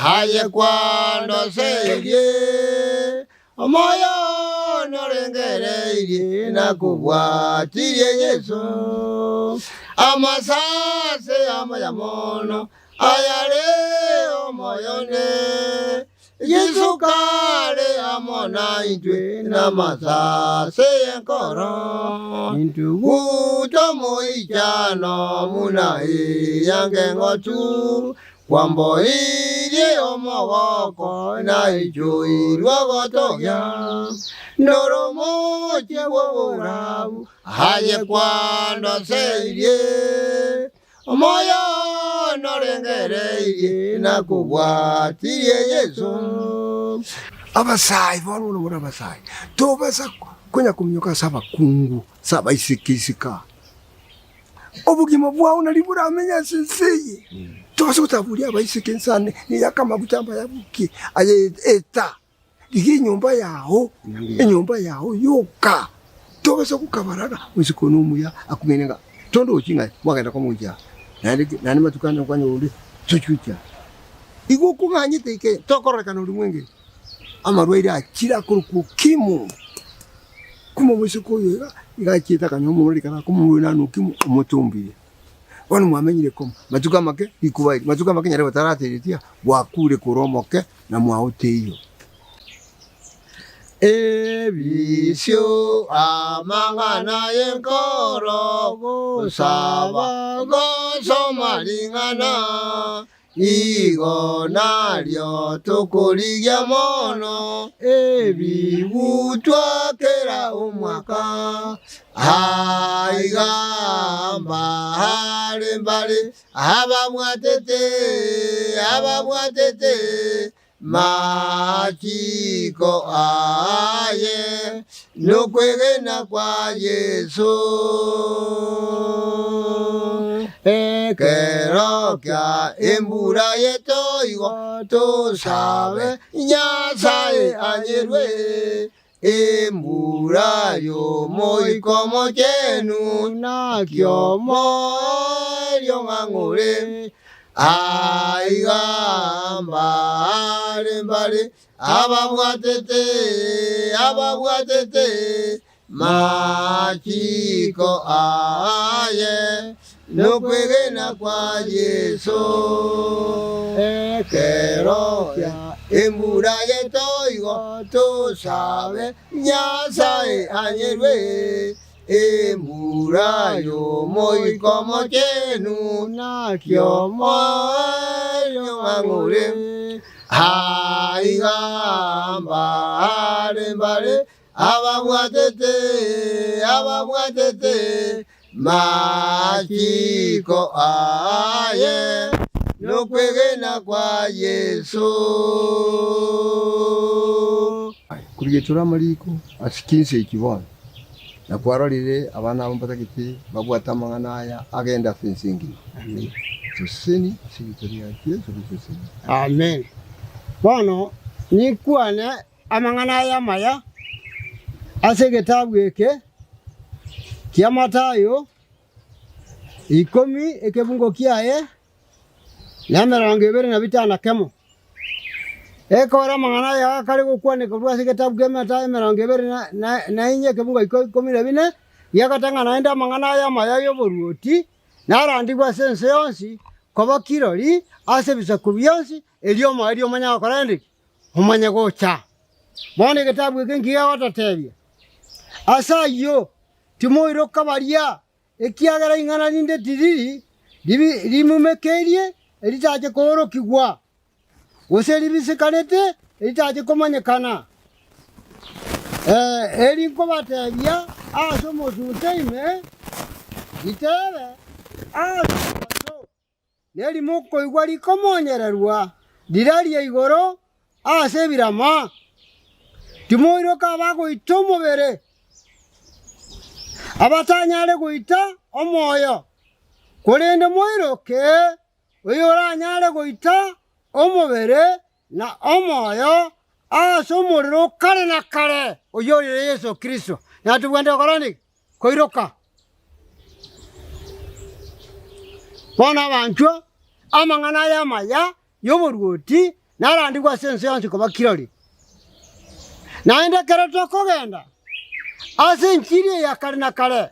Aye kwandoseirie omoyo one orengereirie, nakobwatirie Yeso. Amasase amaya mono ayare omoyo one, Yeso kare amo naintwe namasase y'enkoro. Intugute omoichano buna eyang'engotu, Kwamboirie omogoko naichoirwe ogotogia, Noromochie bw'oborabu aye kwandoseirie, Omoyo one orengereirie nakobwatirie Yeso. Abasae bono buna more abasae, tobasa konya kominyoka ase abakungu, ase abaiseke isiko aa. Obogima bwao nario boramenye ase ense eye. Tobasa gotaboria abaiseke ensane neyaka amaguta mbayabokie, aye eta, rigia enyomba yao, enyomba yao yoka. Tobasa gokabaraga omoiseke one omuya akong'aine ng'a tondochi ng'a mwagenda komoicha naende ki naende matuko ande nkwanyora onde tochi gochia. Igo okong'anyete ike tokororekana ore mwengeri, amarwaire achire akorokwa ukimwi. Kuma omoiseke oyo iga, iga achiete akanyora omomura rikana akomorua nani ukimwi omotombire. Bono mwamenyire komo, matuko amake rikuba eri, matuko amake nyarebe otarateretia, gwakure korwa omoke na mwao teiyo. Ebisio amang'ana y'enkoro, gosaba, gosoma ring'ana, Igo nario tokorigia mono ebigutwa kera omwaka. Aiga mbare mbare ababwatete, ababwatete machiko aye, nokwegena kwa Yeso. Ekero kia embura yetoigo tosabe Nyasae anyerwe embura y'Omoika Omochenu, nakio omoerio ng'a ng'ore. Aiga mbare mbare ababwatete, ababwatete Machiko aye nokwegena kwa Yeso. Ekero kia embura yetoigo tosabe Nyasae anyerwe embura y'Omoika Omochenu, nakio omoerio ng'ang'ure. Aiga mbare mbare Ababwatete, ababwatete machiko aye, nokwegena kwa Yeso. Korigetora amariko ase chinsa echi bono, na kwarorire abana aba mbatagete babwate amang'ana aya agende ase ense engima. Toseseni ase erieta ria Yeso Kristo. Amen. Bono ninkwane Amang'ana aya amaya ase egetabu eke kia Mathayo ikomi ekebungo kiaye nemerongo ebere na bitano na kemo. Ekore amang'ana aya akare gokwaneka korwa ase egetabu kia Mathayo emerongo ebere na inye ekebungo ikomi na bine, giagatang'ana naende amang'ana aya amaya y'oboruoti narandigwe ase ense yonsi koba kirori ase ebisaku bionsi, erio omoerio omanye gokora inde ki? Omanye gocha. Bono egetabu eke nki gegototebia? Ase ayio timoiroka baria, ekiagera ing'ana rinde tiriri rimumekeirie eritache koorokigwa, gose ribisekanete eritache komanyekana. Eri nkobatebia ase omosunte ime, ritebe ase omobaso. Nerimo okoigwa rikomonyererwa rirarie igoro ase ebirama. Timoiroka abagoita omobere, abatanyare goita omoyo, korende moiroke oyoranyare goita omobere na omoyo ase omorero o kare na kare, oyio ore Yeso Kristo. Natobwenerete gokora niki? Koiroka. Bono abanchwa, amang'ana aya amaya y'oboruoti. narandigwe ase ense yonsi koba kirori. Naende ekero tokogenda ase enchiri eye ya kare na kare,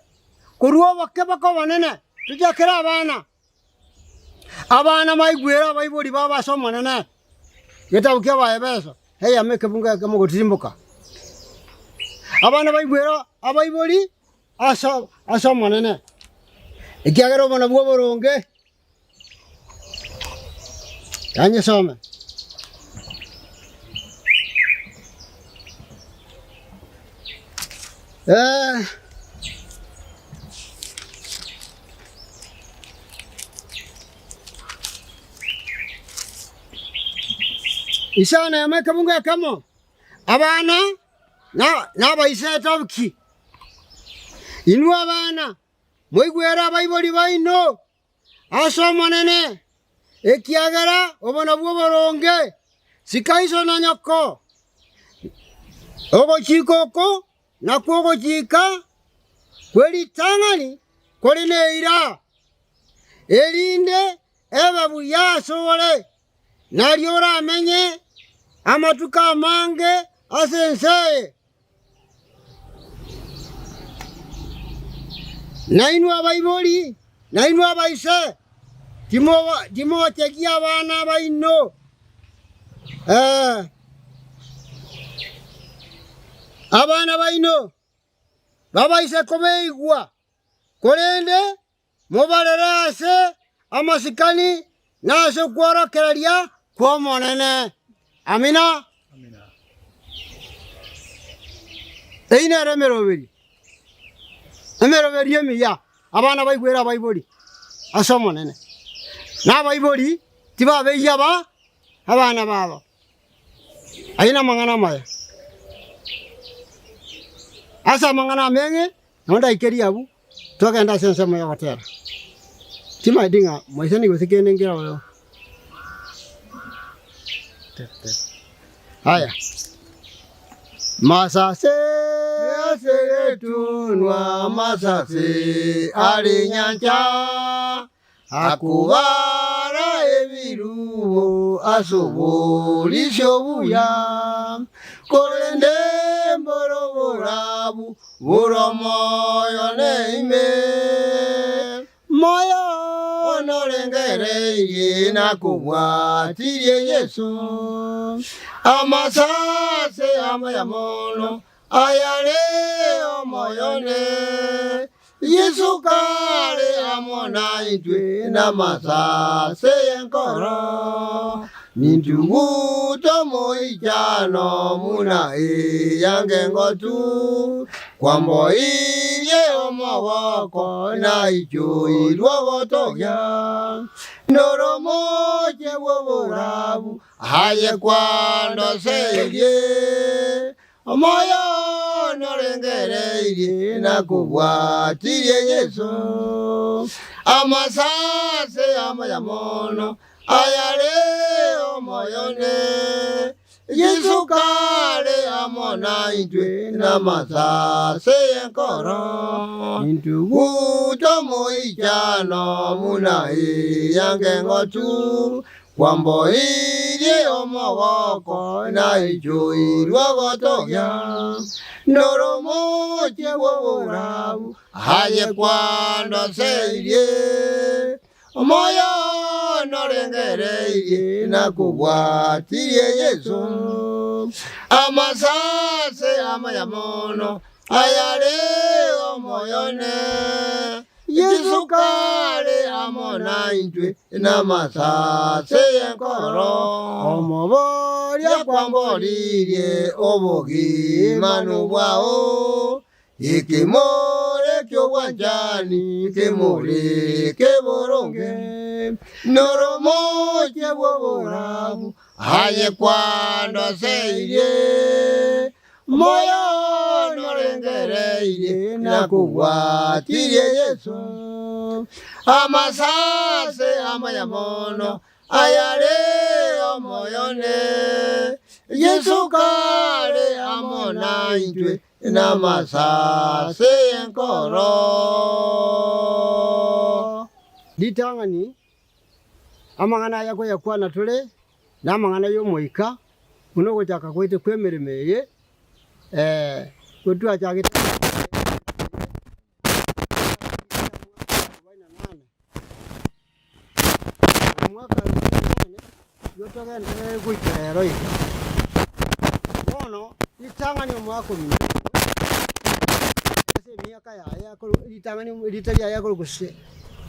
korwa oboke baka obonene, tochakere abana. Abana baigwere abaibori babo ase Omonene, Egetabu kia Abaefeso, eyemo ekebungo ekemo gotirimboka. Abana baigwere abaibori ase ase Omonene, ekiagera obo nabwo oboronge. Yanyesome. Eh. Isano emo ekebungo ekemo, abana na nabaisete ki? Inwe abana, moigwere abaibori baino ase Omonene, ekiagera obo nabwo oboronge. Sika iso na nyoko. Ogochika oko nakwo ogochika kwe ritang'ani kore neira, erinde ebe buya asore, nario oramenye amatuko amange ase ense eye. Nainwe abaibori, nainwe abaise, timochegia abana baino, ee, abana baino babaise kobeigwa, korende mobarere ase amasikani na ase okworokereria kw'Omonene. Amina. Eyio nero emeroberi, emeroberi emiya abana baigwere abaibori ase Omonene, na abaibori tibabeyia aba abana babo. Ayio namang'ana amaya. Ase amang'ana ameng'e, nabo ndaikerie abwo. Togende ase ensemo y'ogotera. Timanyeti ng'a moisani gose kende nkere ororo. Aya. Masase ase getunwa, masase are nyancha, Akobara ebirubo ase oborisia obuya, korende mboro oborabu bore omoyo neime. Moyo norengereirie nakobwatirie Yeso, amasase amaya mono ayare omoyo one. Yeso kare amo naintwe namasase y'enkoro, nintugute omoichano buna eyange engotu, kwamboirie omogoko naichoirwe ogotogia, ndore omochie bw'oborabu aye kwandoseirie. Omoyo norengereirie nakobwatirie Yeso, amasase amaya mono ayare omoyo one. Yeso kare amo naintwe namasase y'enkoro, intugute omoichano buna eyange engotu. Kwamboirie omogoko naichoirwe ogotogia, noromochie bw'oborabu aye kwandoseirie. Omoyo norengereirie nakobwatirie Yeso, amasase amaya mono ayare omoyo one. Yeso kare amo naintwe namasase y'enkoro. Omoboria kwamboririe obogima nobwao, ekemore ki'obwanchani kemore keboronge, noromoche bw'oborabu aye kwandoseirie. Moyo norengereirie nakobwatirie Yeso, amasase amaya mono ayare omoyo one. Yeso kare amo naintwe namasase y'enkoro. Ritang'ani, amang'ana aya koyakwana tore. Namang'ana y'omoika, buna ogochaka gwaito kw'emeremo eye, nigo twachagete Omwaka 48 nigo togenderere goika rero iga. Bono ritang'ani omwaka ominto ase emiaka yaye ritang'ani erieta riaye akorokwa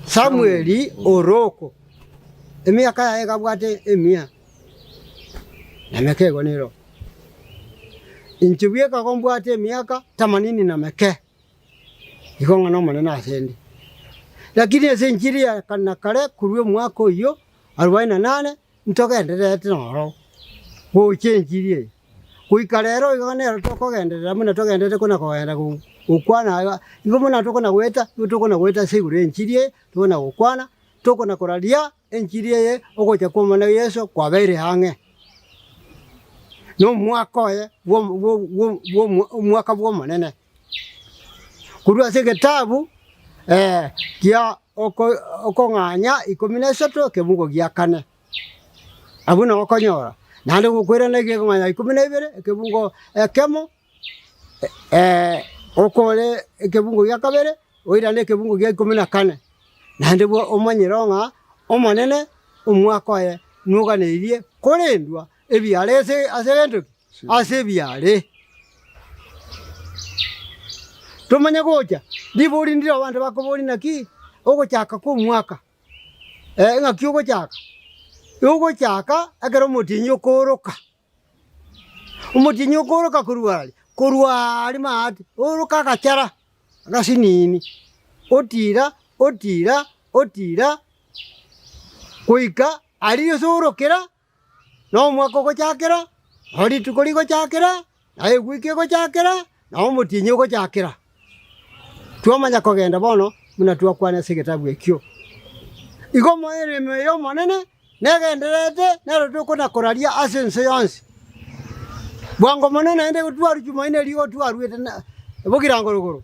Samueli Oroko. Emiaka yaye iga abwate emia na meke igo nero. Inche bweka igo mbwate emiaka themanini na meke. Igo ng'a n'Omonene asende. Lakini ase enchiri ya kare na kare korwa omwaka oyio arubaini na nane ntogendererete noro gocha enchiri eye. Goika rero iga nero tokogenderera buna togendererete kona kogenda gokwana iga, igo buna tokona goeta, nigo tokona goeta ase igoro y'enchiri eye, tokona gokwana, tokona koraria enchiri eye ogocha kw'Omonene Yeso kwabeire ang'e. Na omwaka oye bwa bwa bwa omwaka bw'Omonene. Korwa ase egetabu kia okong'anya ikomi na isato ekebungo gia kane, abwo nabo okonyora. Naende gokoirana ekeng'anya ikomi na ibere ekebungo ekemo, okore ekebungo gia kabere, oirane ekebungo gia ikomi na kane. Naende omanyire ng'a Omonene omwaka oye noganeirie korendwa ebiare ase ase egento ki? Ase ebiare. Tomanye gocha, ribori ndire abanto bakoboria naki ogochaka kwa omwaka, ng'aki ogochaka? Ogochaka ekero omotienyi okooroka, omotienyi okooroka korwa aria, korwa aria maate, ooroka agachara agasinini, otira otira otira goika aria ase oorokera. Na omwaka ogochakera, na rituko rigochakera, na ewiki egochakera, na omotienyi ogochakera. Twamanya kogenda bono buna twakwana ase egetabu ekio. Igo emeremo eye y'Omonene negendererete, nero tokona-koraria ase ense yonsi. Bwango mono naende twarwa Jumaine eria igo twarwete na bogirango rogoro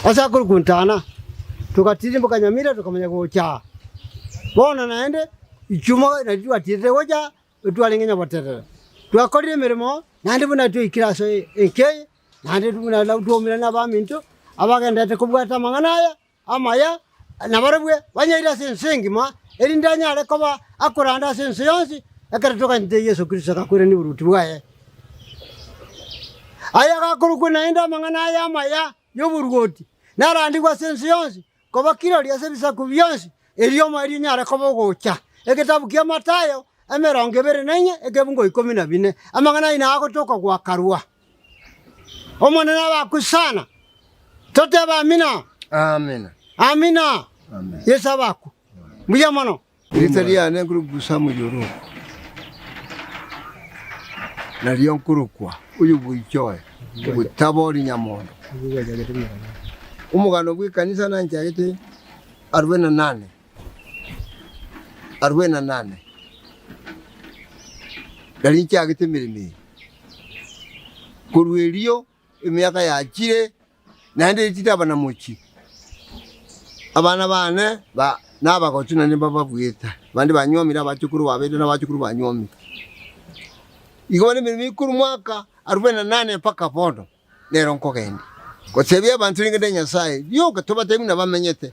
ase akorokwa Ntana, togatirimboka Nyamira tokamanya gocha aa. Bono naende Ichuma nario twatiirete gocha, twarenge nyaboterere. Twakorire emeremo, naende buna twaikire ase enka eye, naende buna twaumire nabaminto, abagenderete kobwata amang'ana aya amaya, nabarabwo banyaire ase ense engima, erinde anyare koba akoranda ase ense yonsi, ekero toganyete Yeso Kristo agakoirania oboruoti bwaye. Aya agakorokwa naende amang'ana aya amaya y'oboruoti, narandigwe ase ense yonsi, Koba kirori ase ebisaku bionsi, erio omoerio onyare koba ogocha. Egetabu kia Matayo, emerongo ebere na enye, ekebungo ikomi na bine. Amang'ana aino agotoka gwakarua. Omonene abakwe sana. Totebe amina. Amina. Amina. Yeso abakwe. Mbuya mono. Erieta riane nkorokwa Samuel Oroko, nario nkorokwa oyo bw'oiche oye, obotabori nyamondo. Omogano bw'ekanisa nanchagete arubaini na nane, arubaini na nane, nario nchagete emeremo eye. Korwa erio emiaka yachire. Naende tindaba na mochie. Abana baane nabagotu naende mbababuete, abande banywomire abachukuru babeire na abachukuru banywomire. Igo bono emeremo ekorwa mwaka arubaini na nane mpaka bono, nero nkogenda. Gotebia abanto ring'ana ria Nyasae rioka tobatebi buna bamenyete,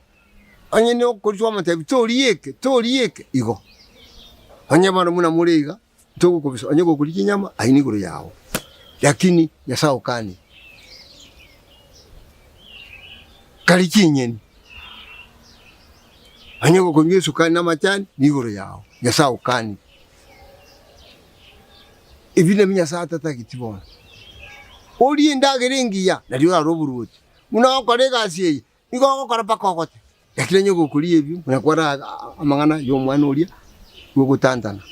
onye nokoria twamotebi toria eke, toria eke, igo. Onye bono buna more iga, Ntogokobisa onye gokoria chinyama aye nigoro yao, lakini Nyasae okanie kari chinyeni. Onye gokonywa esukari na amachani nigoro yao, Nyasae okanie. Ebi nabio Nyasae atatageti bono. Orie endagera engiya nario orare oboruoti. Buna ogokora egasi eye, nigo ogokora mpaka ogote. Lakini onye gokoria ebio, buna kwara amang'ana y'omwana oria bw'ogotantana.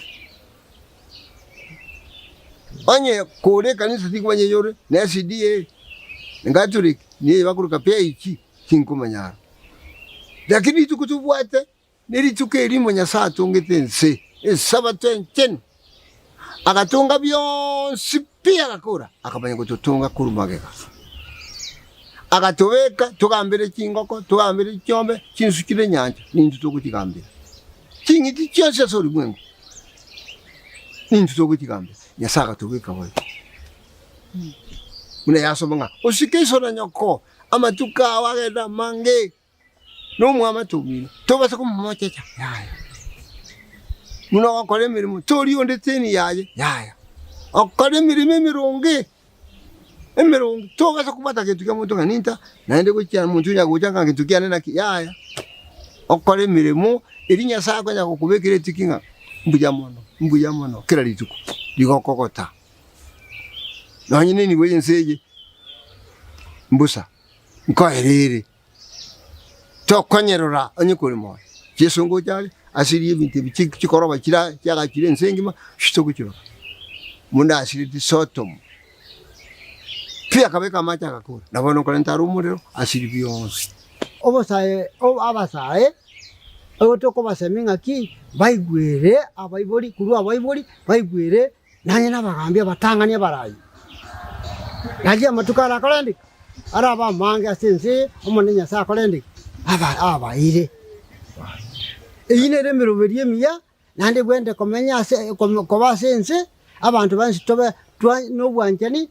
Onye kore ekanisa tinkomanya eyore na SDA, na Catholic, na eye bakoroka PAG, tinkomanya aro. Lakini rituko tobwate, ne rituko erimo Nyasae atongete ense, esabato enchenu, agatonga bionsi pi agakora, akamanya gototonga korwa magega. Agatobeka togambere chingoko, togambere chiombe, chinsu chire nyancha, nintwe togochigambera. Ching'iti chionsi ase orimwengu. Nintwe togochigambera, Nyasae agatobeka boigo. Buna yasoma ng'a osike iso na nyoko, amatuko ao agende amange, na omwamate omino, tobasa komomochecha, yaya. Buna ogokora emeremo, tori onde teni yaye, yaya. Okore emeremo emeronge, emeronge, tobasa kobwata gento kia monto ng'a ninta, naende gochia omonto onya gocha ng'a gento kiane naki, yaya. Okore emeremo eria Nyasae akonya gokobekera etiki ng'a mbuya mono, mbuya mono kera rituko, rigokogota. Nonye nenibo y'ense eye mbosa, nkoera ere, tokonyerora onye kore moyo. Yeso ngocha are, asirie ebinto ebi chi chikoroba chira chiagachire ense engima, togochirora. Buna asireti Sodomu, pi akabeka amache agakora, na bono nkorenta are omorero asirie bionsi. Obosae abasae obo tokobasemia ng'aki baigwere abaibori korwa abaibori baigwere Nanye nabagambi abatang'ani abarai, naria amatuko arakorende ki? Arabe amange ase ense eye, Omonene Nyasae akorende ki? Abaire. Eyio nere emeroberio emiya, naende ebwenerete komenya ase koba ase ense, abanto bonsi tobe twa nobwanchani,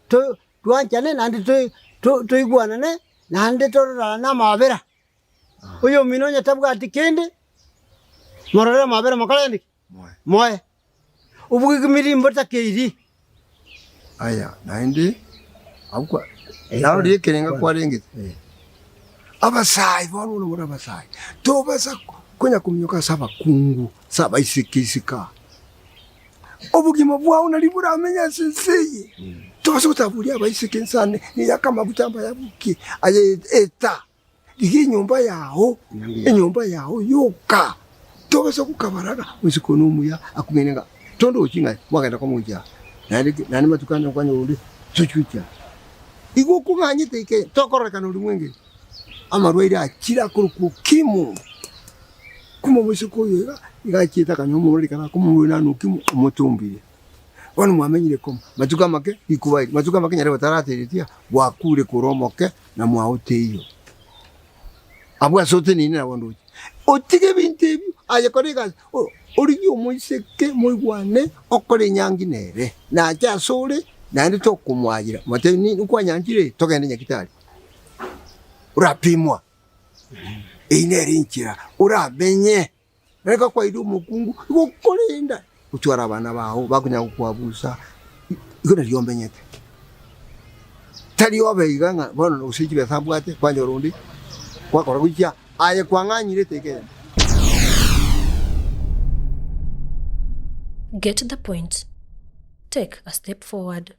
twanchane naende toigwanane, naende tororane amaabera. Oyomino onye tabwati kende, mororere amaabera mokorende ki? Moe. Obogima mbotakeiri. Aya, naende abwo kwa narorire ekerenga kwarengete. Abasae bono buna more abasae, tobasa konya kominyoka ase abakungu, ase abaiseke isiko aa. Obogima bwao nari boramenye ase ense eye. Tobasa gotaboria abaiseke nsane, neyaka amaguta mbayabokie, aye eta. Rigia enyomba yao, enyomba yao yoka, tobasa gokabaraga omosike one omuya akong'aine ng'a tondochi ng'a mwagenda komochia naende ki naende matuko ande nkwanyora onde tochi gochia. Igo okong'anyete eke tokororekana ore mwengeri, amarwaire achire akorokwa ukimwi, kumbe omosike oyo iga, iga achiete akanyora omorwaire ekero akomorwaire nane ukimwi omotombire. Bono mwamenyire komo, matuko amake rikuba eri, matuko amake nyarebe otarateretia, gwakure korwa omoke na mwao teiyo. Abwo ase oteneine nabo ndoche. Otige ebinto ebio, aye kora egasi, origie omoiseke moigwane, okore enyangi nere, nache asore, naende tokomoayera, motebie nini kwanyanchire togende nyagitari, orapimwa. Eyio nere enchera oramenye. Reka kwaire omokungu, igo okorenda gotwara abana bao bakonyara gokwabusa, igo nario omenyete. Tari obe iga ng'a bono gose chibesa mbwate, kwanyora onde gwakora gochia aye kwang'anyire tekeyemo. Get the point. Take a step forward.